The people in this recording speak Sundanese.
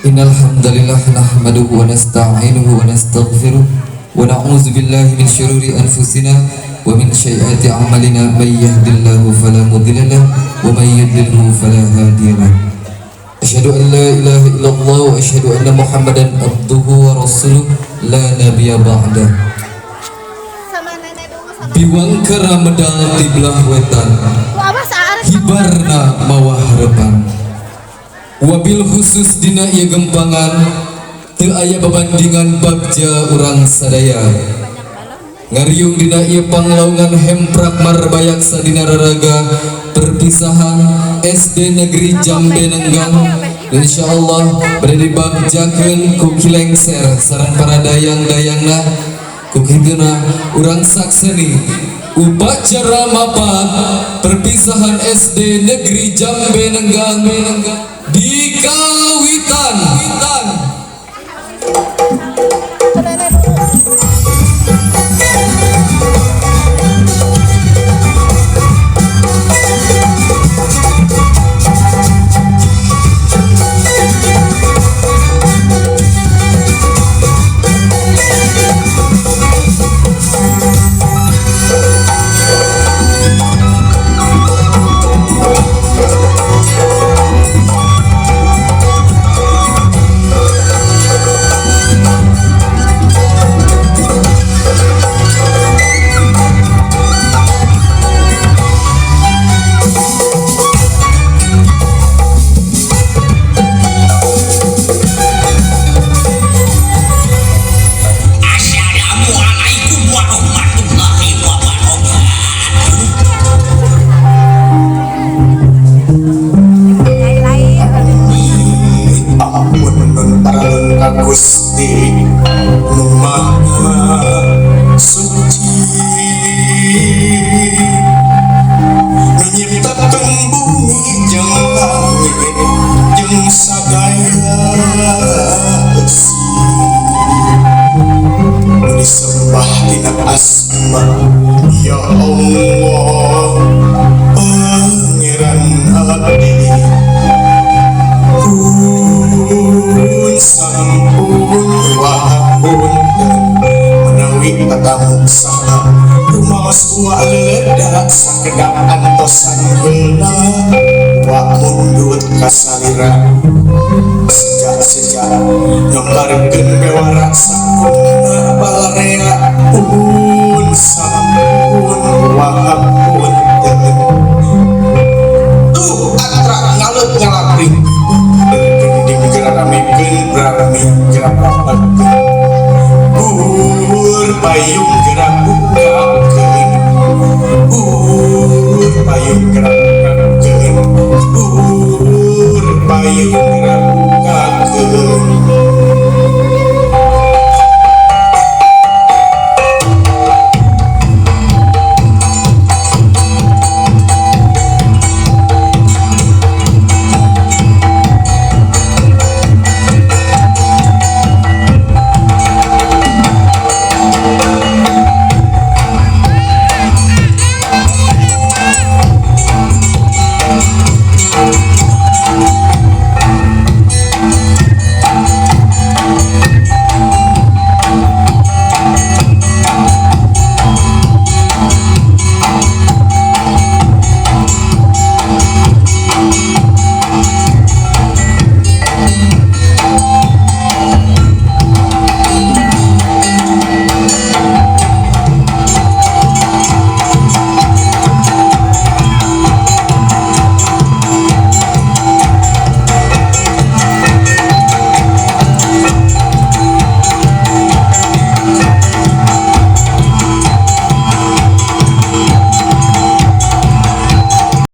Innal hamdalillah nahmaduhu wa nasta'inuhu wa nastaghfiruh wa na'udzu billahi min syururi anfusina wa min sayyiati a'malina may yahdihillahu fala mudilla lahu wa may yudlilhu fala hadiya lahu. Asyhadu an la ilaha illallah wa asyhadu anna Muhammadan abduhu wa rasuluh la nabiyya ba'da. Biwangkera medal tiblah wetan, hibarna mawa harapan. Wabil khusus dina ieu gempangan teu aya babandingan bagja urang sadaya. Ngariung dina ieu panglaungan hemprak marbayaksa dina raraga perpisahan SD Negeri Jambe Nenggang. Insyaallah bade dibagjakeun ku Ki Lengser sareng para dayang-dayangna. Ku kituna urang sakseni upacara mapan perpisahan SD Negeri Jambe Nenggang di Kawitan. Assalamualaikum warahmatullahi wabarakatuh. Ampun nun paralun ka Gusti nu Maha Suci, nu nyiptakeun bumi jeung langit jeung sadaya eusi, nu disembah tina asma ya Allah Pangeran abdi. Pun sampun wahapunten menawi tatamu saha rumaos wa leledak sakedap antosan heula wa mundut kasalira sejak-sejak nyombarkeun bewara sakumna balarea pun sampun wahapunten. Tuh atra ngalut ngalapri gending geramekeun brami gerapakeun bur payung gerak bukakeun bur payung gerak bukakeun bur payung gerak.